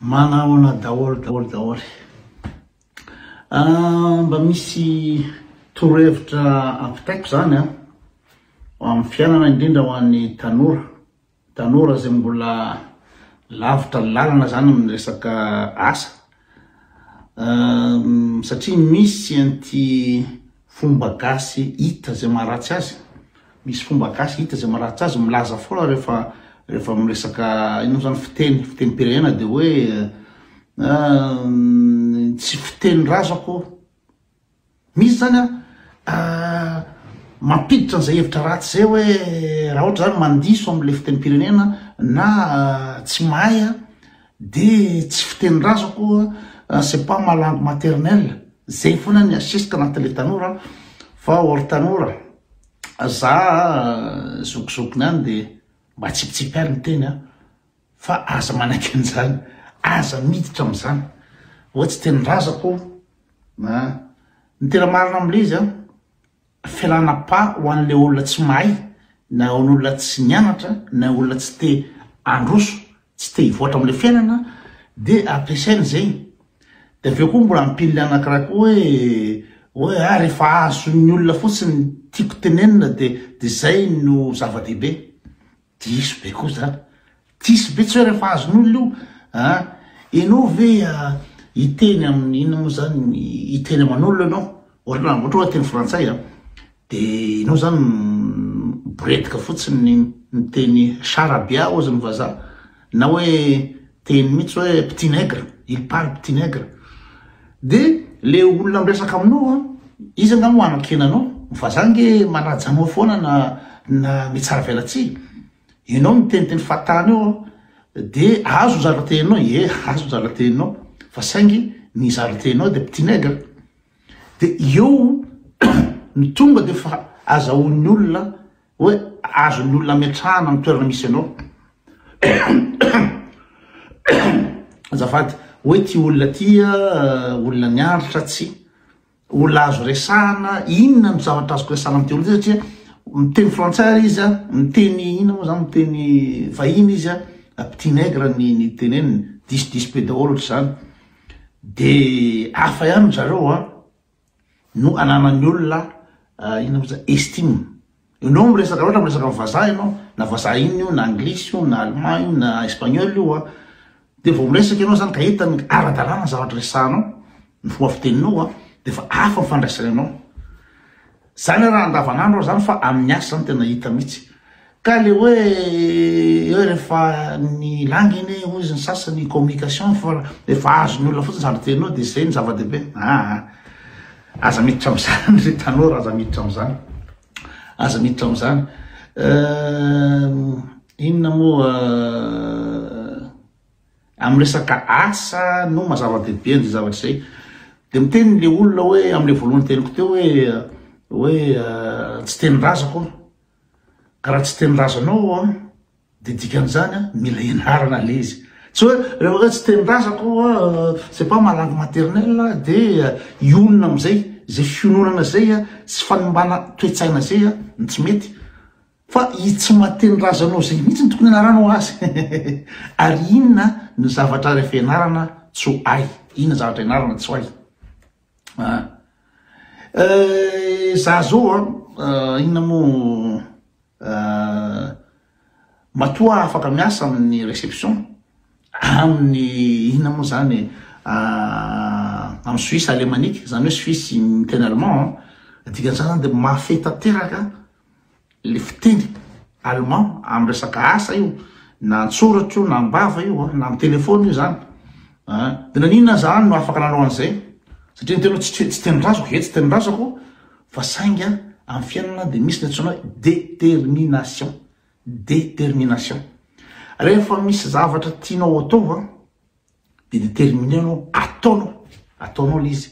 Manahoana daholo daholo daholo. Ah, mba misy torohevitra ampitaiko zany an, amin'ny fiainana indrindra ho an'ny tanora, tanora izay mbola lavitra lalana zany amin'ny resaka asa, satria misy an'ity fomba gasy hita izay maharatsy azy, Misy fomba gasy hita izay maharatsy azy, milaza foana rehefa rehefa miresaka inona moa zany fiteny, fitenim-pirenena dia hoe tsy fitenin-drazako. Misy zany an mampiditra an'izay hevitra ratsy izay hoe raha ohatra zany mandiso amin'ilay fitenim-pirenena na tsy mahay an dia tsy fitenin-drazako, c'est pas ma langue maternelle. Zay foana ny asesika anatin'ilay tanora fa ô ry tanora Za zokizokiny any de mba atsipitsipy ary ny teny an, fa aza manaiky an'izany, aza miditra amin'izany, hoe tsy tenin-drazako an, ny tena marina amin'ilay izy an, fialana pas ho an'ilay olona tsy mahay, na ho an'olona tsy nianatra, na olona tsy te handroso, tsy te hivoatra amin'ilay fiainana dia ampiasaina izay, dia avy eo koa mbola ampian'ilay anankiray koa hoe hoe ah rehefa azon'ny olona fotsiny ny tiako tenenina dia dia izay no zava-dehibe, diso be koa izany, diso be tsy hoe rehefa azon'olona io an, ianao ve hiteny amin'ny inona moa izany hiteny aman'olona ianao, ohatra ohatra hoe teny frantsay an, De enao zany miboredika fotsiny miteny charabia ozy ny vazaha na hoe teny mihitsy hoe petit nègre, il parle petit nègre. De le olona miresaka aminao an, izy angaha moa hanakena anao, ny vazaha ange manaja anao foana na na mitsara velatsihy. Enao miteniteny fahatany eo an, de azo ny zavatra teninao, ie azo ny zavatra teninao fa saingy ny zavatra teninao de petit nègre. De eo no tonga de efa azahoan'ny olona hoe azon'ny olona ametrahana ny toerana misy anao. Azafady, hoe ty olona ty olona nianatra tsy olona azo resahana, inona no zavatra azoko resahana amin'ity olona ty satria miteny frantsay ary izy a, miteny inona moa zany, miteny vahiny izy a, petit nègre ny ny teneniny, disodiso be daholo ohatr'izany. De hafa ihany ry zareo an, no ananan'ny olona inona moa zany, estime. Ianao miresaka loatra miresaka amin'ny vazaha ianao, na vazaha inona io, na anglisy io, na allemand io, na espagnol io an, de vao miresaka ianao zany ka hitany ara-dalàna ny zavatra resahanao, ny fomba fiteninao an, de efa hafa ny fandraisany anao. Zany raha andavanandro aho zany fa amin'ny asa zany tena hita mihitsy. Ka le hoe eo rehefa ny langue anie hoy izy ny sasany communication fa rehefa azon'ny olona fotsiny zavatra teninao de zay no zava-dehibe. Aa aza miditra am'zany ry tanora, aza miditra am'zany, aza miditra am'zany. Inona moa Amin'ny resaka asa no maha zava-dehibe an'izay zavatra izay. Dia miteny le olona hoe amin'ilay voalohany teniko teo hoe hoe tsy tenin-drazako aho. Ka raha tsy tenin-drazanao an, dia dikan'izany an, mila ianarana ilay izy. Tsy hoe rehefa hoe tsy tenin-drazako aho, c'est pas ma langue maternelle, dia hionona amin'izay, izay fiononana izay an, sy fanimbana toe-tsaina izay an, no tsy mety. Fa i tsy matin-drazanao zay mihitsy no tokony hianaranao azy ary inona no zavatra rehefa ianarana tsy ho hay? Inona zavatra ianarana tsy ho hay? Ah. Eh, za zao an, eh, inona moa eh, matoa afaka miasa amin'ny réception amin'ny inona moa zany amin'ny Suisse alémanique, zany hoe Suisse miteny allemand, dikan'izany zany dia mahafehy tanteraka le fiteny allemand am resaka asa io na an-tsoratra io na am-bava io na am telephone io zany a de naninona za no afaka nanao an'izay satria ny tena tsy tsy tenin-drazako e tsy tenin-drazako fa sainga am fiainana de misy ny antsoina hoe détermination détermination rehefa misy zavatra tianao atao a de determiner anao ataonao ataonao le izy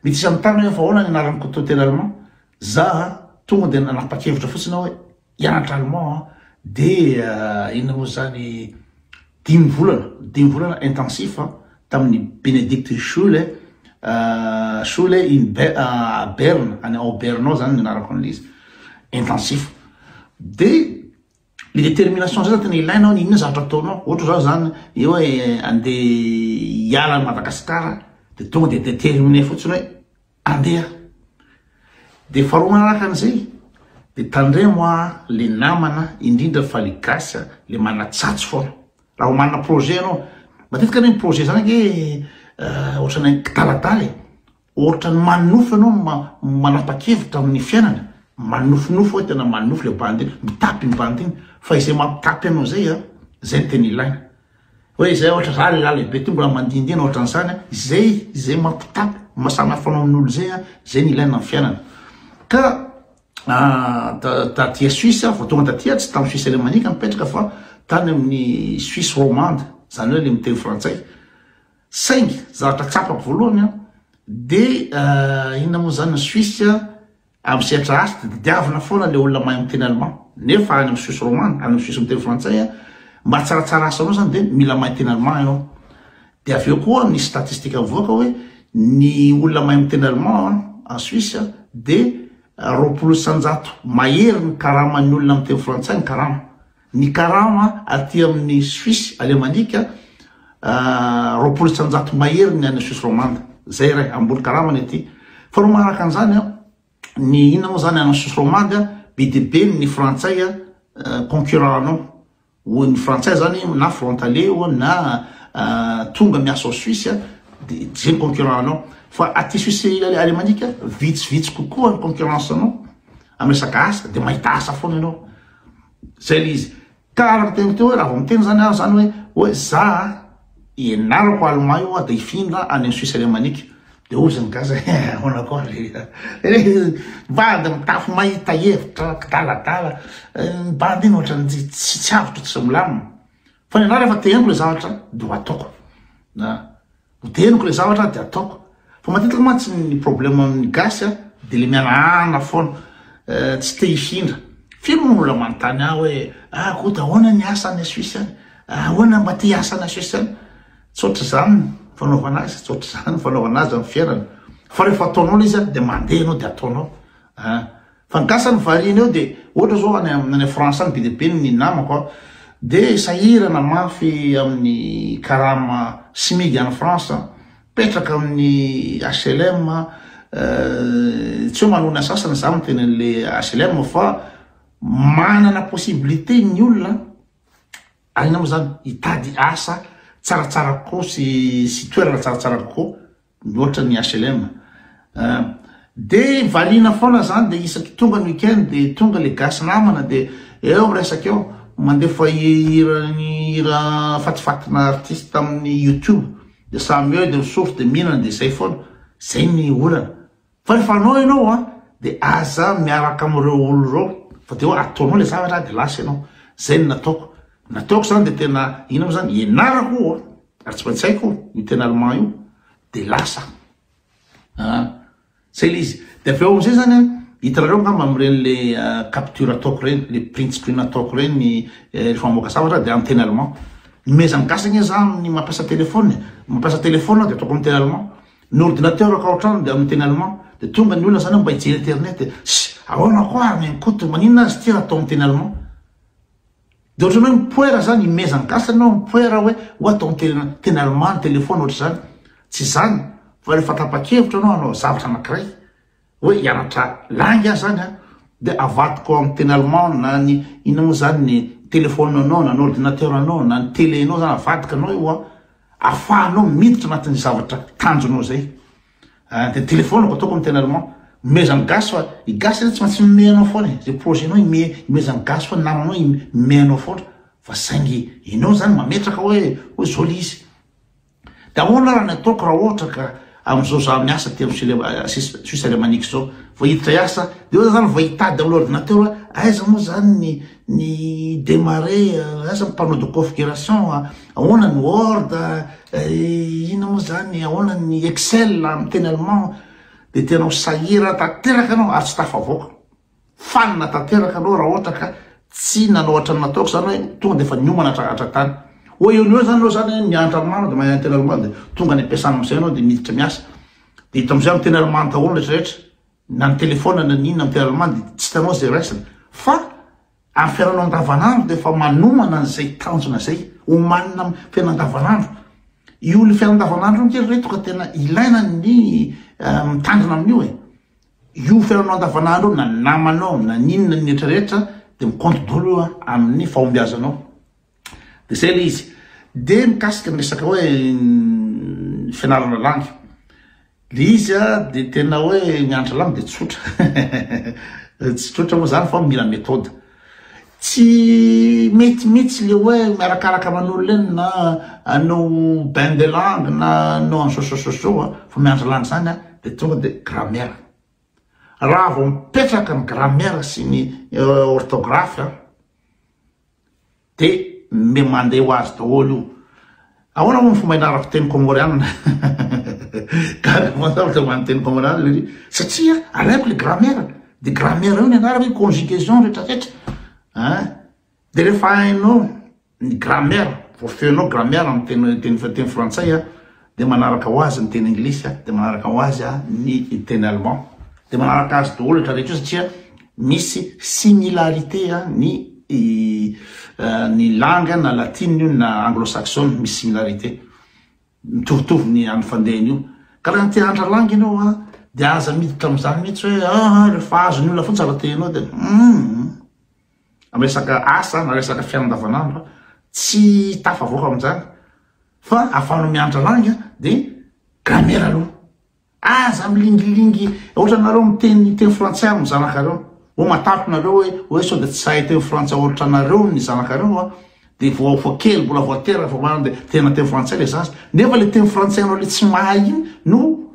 mety hisy anontany hoe fa ahoana ny anaran'i Koto teny allemand za tonga de nanapa-kevitra fotsiny aho hoe hianatra allemand an de inona moa zany dimy volana dimy volana intensif tamin'ny Benedict Schule Schule in Berne any ao Berne ao zany ny anarako an'le izy intensif de. Le détermination zay zany tena ilaina ao n'inona zavatra ataonao. Ohatra zao zany eo hoe andeha hiala an'i Madagasikara de tonga de déterminé fotsiny hoe andeha. De faharoa manaraka an'izay de tandremo a le namana indrindra fa le gasy a le manatsatso foana. Raha vao manana projet ianao, matetika anie ny projet zany ange ohatran'ny kidaladala e. Ohatran'ny manonofy ianao manapa-kevitra amin'ny fiainana, manofinofy hoe tena manonofy le bandy iny, mitapy iny bandy iny, fa izay mampitapy anao izay an, izay no tena ilaina. Hoe izay ohatra za lehilahy lehibe ty mbola mandihindihina ohatran'izany an, izay izay mampitapy, maha samy hafa anao amin'olo izay an, izay no ilaina amin'ny fiainana. Ka taty Suisse aho vao tonga taty aho, tsy tamin'ny Suisse alémanique nipetraka fa tany amin'ny Suisse romande, izany hoe le miteny frantsay. Saingy zavatra tsapako voalohany an, de inona moa zany ny Suisse amin'ny sehatra asa de tadiavina foana le olona mahay miteny allemand, nefa any amin'ny Suisse romande, any amin'ny Suisse miteny frantsay an, mba tsaratsara asa anao zany de mila mahay teny allemand ianao. De avy eo koa nisy statistique nivoaka hoe ny olona mahay miteny allemand en Suisse de 20% mahery ny karaman'ny olona miteny frantsay ny karama. Ny karama aty amin'ny Suisse alémanique 20% mahery ny any Suisse romande. Zay iray, ambony karama ny aty. Faharoa manaraka an'izany an, ny inona moa zany any Suisse romande an, be dia be ny frantsay concurrent anao. Ho ny frantsay zany na frontalier io na tonga miasa ao Suisse dia zay ny concurrent anao. Fa aty Suisse alémanique vitsivitsy kokoa ny concurrence anao amin'ny resaka asa dia mahita asa foana ianao. Zay le izy. Ka araka ny teniko teo hoe raha vao miteny zany aho zany hoe hoe za ianarako allemand io aho de hifindra any amin'ny Suisse alémanique. De hozy ny gasy hoe ahoana koa le bandy mitafy mahita hevitra kidaladala ny bandy iny ohatran'ny tsy tsy avotra tsy milamina. Fa ny anah rehefa te henoko le zavatra de ho ataoko. Na Hoteniko le zavatra de ataoko. Fa matetika mantsy ny problème amin'ny gasy a de le mihanahana foana, tsy te hifindra. Firy moa ny olona manontany ahy hoe ah Koto ahoana ny asa any Suisse any? Ahoana mba te hiasa any Suisse any? Tsy ohatr'izany ny fanaovana azy, tsy ohatr'izany ny fanaovana azy amin'ny fiainana. Fa rehefa ataonao le izy a de mandeha ianao de ataonao. Ah. Fa ny gasy any variana eo de ohatra zao any any France any be dia be ny namako a de sahirana mafy amin'ny karama smig any France mipetraka amin'ny HLM tsy hoe manohina sasany za miteny an'le HLM fa manana possibilité ny olona aina moa zany hitady asa tsaratsara kokoa sy sy toerana tsaratsara kokoa mihoatra ny HLM de valiana foana zany de isaky tonga ny week-end de tonga le gasy namana de eo miresaka eo mandefa hira ny hira fatifatina artiste amin'ny youtube de samy eo de misofo de mihinana de zay foana zay ny olana fa rehefa anao ianao a de aza miaraka amin'ireo olo ireo fa de hoe ataonao le zavatra de lasa ianao zay ny nataoko nataoko zany de tena ina moa zany ianarako Ary tsy maintsy haiko io teny allemand io de lasa ah zay le izy. De avy eo amizay zany an, hitanareo angamba amin'ireny le capture ataoko ireny, le print screen ataoko ireny rehefa mamoaka zavatra de amin'ny teny allemand. Ny mehezan'ny gasy anie za amin'ny mampiasa téléphone e, mampiasa téléphone aho de ataoko amin'ny teny allemand. Ny ordinateur ko ao an-trano de amin'ny teny allemand. De tonga ny olona zany mba hijery internet de, ss ahoana koa ary ny an'i Koto, maninona azy ity raha atao amin'ny teny allemand? De ohatran'ny hoe mipoera zany, imezan'ny gasy anao mipoera hoe ho atao amin'ny teny allemand ny téléphone ohatr'izany. Tsy izany fa rehefa tapa-kevitra anao hanao zavatra anankiray hoe hianatra langue aho zany an, de avadiko amin'ny teny allemand na ny inona moa zany ny téléphone anao na ny ordinateur anao na ny télé anao zany avadika anao io an, afahanao miditra anatin'ny zavatra tanjonao zay. Ah, de telephone-ko ataoko amin'ny teny allemand. Omezan'ny gasy fa i gasy anie tsy maintsy mimehy anao foana e. Zay projet-nao ime imezan'ny gasy foana, namanao mimehy anao foana. Fa saingy enao zany mametraka hoe hoe zao le izy. De ahoana raha ny ataoko raha ohatra ka amin'izao za miasa aty amin'ny Suisse alémanique zao, vao hiditra hiasa, de eo za zany vao hitady amin'ny ordinateur hoe aiza moa zany ny ny démarrer, aiza ny panneau de configuration, ahoana ny Word, Inona moa zany, ahoana ny Excel amin'ny teny allemand, dia tena ho sahirana tanteraka ianao ary tsy tafavoaka. Fanina tanteraka anao raha ohatra ka tsy nanao ohatran'ny nataoko zany hoe tonga dia efa niomana hatrany. Hoe eo no eo zany ianao zany mianatra allemand anao dia mahay teny allemand dia tonga any am-piasana amin'izay ianao dia miditra miasa. Dia hita amin'izay amin'ny teny allemand daholo ny rehetra rehetra, na ny téléphone na ny inona amin'ny teny allemand dia tsy hitanao izay raisina. Fa. Amin'ny fiainanao andavanandro dia efa manomana an'izay tanjona izay, omanina amin'ny fiainana andavanandro. Io le fiainana andavanandro io nge ry reto ka tena ilaina ny mitandrina amin'io e. Io fiainanao andavanandro io na ny namanao na n'inona ny rehetra rehetra dia mi-compte daholo io amin'ny fahombiazanao. Dia zay le izy. Dia mikasika ny resaka hoe fianarana langue. Le izy a dia tena hoe mianatra langue dia tsotra. Tsy tsotra moa zany fa mila méthode. Tsy mety mihitsy le hoe miarakaraka aman'olona eny na anao bain de langue na anao an'zao zao zao zao a, fa mianatra langue zany a dia tonga dia grammaire. Raha vao mipetraka ny grammaire sy ny orthographe a, De me mandeha ho azy daholo io. Ahoana moa ny fomba ianarako teny kômôrianina? Gaga foana za ohatra mahay miteny kômôrianina lery. Satria alaiko le grammaire, de grammaire io ny anarako hoe conjugaison retraretra. Hein? De rehefa hainao ny grammaire, voafehinao grammaire amin'ny teny teny teny frantsay a, de manaraka ho azy ny teny anglisy a, de manaraka ho azy a ny teny allemand. De manaraka azy daholo retraretra io satria misy similarité a ny ny langue na latine io na anglo-saxone misy similarité mitovitovy ny any fandehany io ka raha te hahantra langue ianao a de aza miditra am'zany mihitsy hoe aa ah, rehefa azon'ny olona fotsiny raha te ianao de am resaka asa na resaka fiainandavanandro tsy tafavoaka am'zany fa ahafahanao mianatra langue de grammaire aloha. Aza milingilingy ohatra nareo miteny teny frantsay amin'ny zanakareo. Ho matahotra nareo hoe hoe sao dia tsy sahy teny frantsay ohatra anareo ny zanakareo a. Dia vao vao kely mbola vao teraka vao manana dia tena teny frantsay le zaza. Nefa le teny frantsay anao le tsy mahay iny no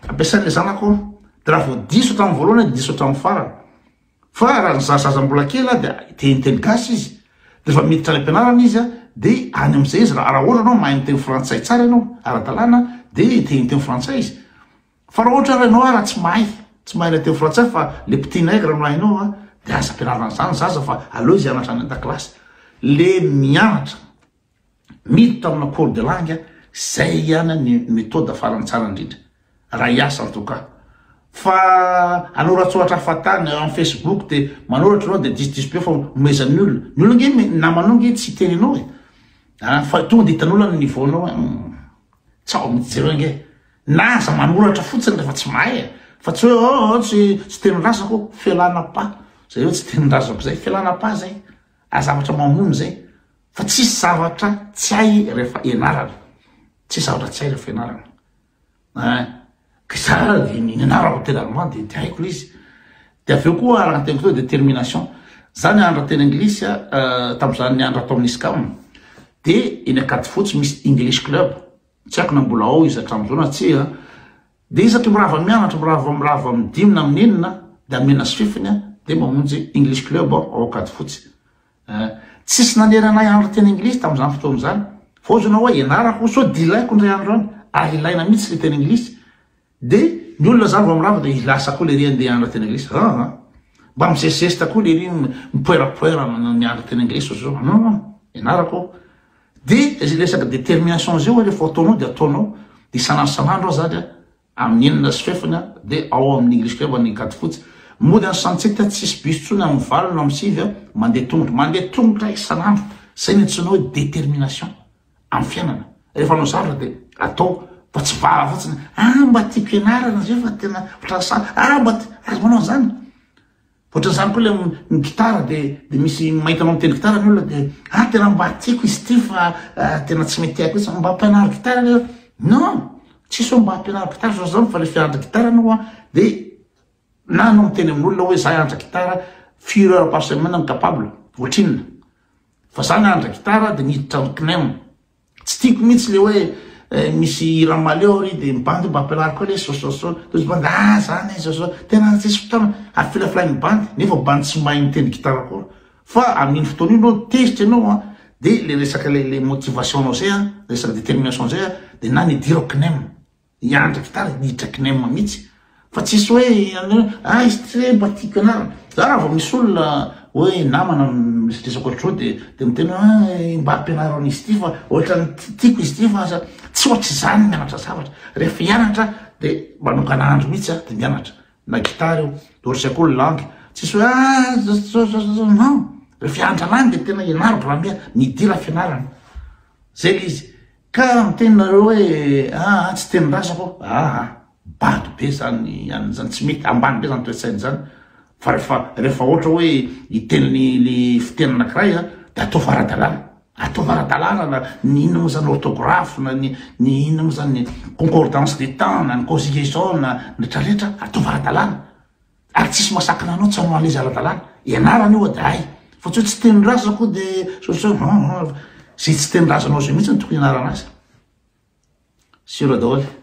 ampiasain'le zanako. Dia raha vao diso hatramin'ny voalohany diso hatramin'ny farany. Fa raha ny zaza mbola kely dia te miteny gasy izy, dia rehefa miditra any am-pianarana izy dia any amin'izay izy raha ohatra ianao mahay miteny frantsay tsara ianao ara-dalàna dia te hiteny frantsay izy. Fa raha ohatra ary ianao ara tsy mahay, tsy mahay ilay teny frantsay fa le petit nègre no hainao a, dia aza ampianarina an'izany ny zaza fa aleo izy hianatra any an-dakilasy. Le mianatra. Miditra amina cours de langue zay ihany ny méthode farany tsara indrindra raha hiasa en tout cas. Fa hanoratsoratra fahatany am facebook de manoratra anao de diso diso be fa omezan'ny olona. Ny olona nge namanao nge tsy hiteny anao e. Ah, fa tonga de hitan'olona ny niveau nao hoe hum, tsao mihitsy jereo nge. Na aza manoratra fotsiny rehefa tsy mahay e. Fa tsy hoe oh, oh tsy tsy tenin-drazako, fialana pa. Zay hoe tsy tenin-drazako zay, fialana pa zay. Ah, zavatra mamono zay. Fa tsisy zavatra tsy hay rehefa ianarana. Tsisy zavatra tsy hay rehefa ianarana. Ein. Ka za de ny nianarako teny allemand de de haiko le izy. De avy eo koa araka ny teniko teo détermination. Za nianatra teny anglisy a, tamin'izany nianatra tao amin'ny ISCAM. De eny Ankadifotsy misy English club. Tsy haiko na mbola ao izy hatramin'izao na tsia. De isaky mirava mianatra, mirava mirava amin'ny dimy na amin'ny enina, de amena sy fefiny a, de mamonjy English club aho ao Ankadifotsy. Eh, tsisy nanery anay hianatra teny anglisy tamin'izany fotoana izany. Fa hozy ianao hoe ianarako sao dia ilaiko indray andro any, ary ilaina mihitsy ilay teny anglisy. Dia ny olona izany vao mirava dia lasa koa lery handeha hianatra teny anglisy. Ah, ah. Mba mizesizesta koa lery mipoerapoera mianatra teny anglisy ohatr'izao. Non, non, ianarako aho. Dia izay resaka détermination izay hoe rehefa ataonao dia ataonao. Dia isan'andro isan'andro aho izany Amin'ny enina sy fefany dia ao amin'ny English Club any Ankadifotsy. Mody any Sunset tsisy bus tsony amin'ny valo na amin'ny sivy mandeha tongotra. Mandeha tongotra isan'andro. Zay ny antsoina hoe détermination amin'ny fiainana. Rehefa hanao zavatra dia atao fa tsy vava fotsiny. Ah mba tiako ianarana zay fa tena ohatran'ny sarotra. Ah mba aza manao an'izany. Ohatran'izany koa ilay ny gitara dia dia misy mahita anao mitendry gitara ny olona dia ah tena mba tiako izy ity fa ah, tena tsy mety haiko mihitsy mba ampianaro gitara le non tsisy hoe mba ampianaro gitara zao zany fa le fianatra gitara anao a dia na anao miteny amin'olona hoe za hianatra gitara firy heure par semaine no capable ohatrinona fa za nianatra gitara dia niditra amin'ny CNEM Tsy tiako mihitsy le hoe misy hira maleo ary de ny bandy mba ampianaro koa le so so so de ozy bandy ah zany e so so tena tsisy fotoana ary filafilain'ny bandy nefa bandy tsy mahay mitendry gitara akory fa amin'iny fotoana iny aloha tezitra ianao an de le resaka le le motivation nao zay an resaka détermination zay an de na nidirako CNEM Hianatra gitara hiditra CNEM mihitsy fa tsisy hoe ah izy ty re mba tiako ianarana. Za raha vao misy olona hoe namana miresaka ohatr'izao de de miteny hoe ah mba ampianaro an'izy ity fa ohatran'ny tiako izy ity fa aza tsy ohatr'izany mianatra zavatra. Rehefa hianatra de manokana andro mihitsy aho de mianatra na gitara io, de ohatr'izay koa ny langue. Tsisy hoe ah zao zao zao zao non. Rehefa hianatra langue de tena ianaro grammaire, midira fianarana. Zay le izy. Ka miteny nareo hoe aa tsy tenin-drazako aho, aa bado be zany anona zany, tsy mety, ambany be zany toe-tsaina zany. Fa rehefa rehefa ohatra hoe hiteny ny le fiteny anakiray a, de ataovy ara-dalàna, ataovy ara-dalàna na ny inona moa zany orthographe na ny ny inona moa zany concordance des temps na ny conjugaison na ny retraretra, ataovy ara-dalàna. Ary tsisy masakana anao tsy hanao an'izy ara-dalàna. Ianarana io ady hay. Fa tsy hoe tsy tenin-drazako de sao sao zay tsy tenin-drazanao zay mihitsy no tokony ianarana azy. Sur daholo.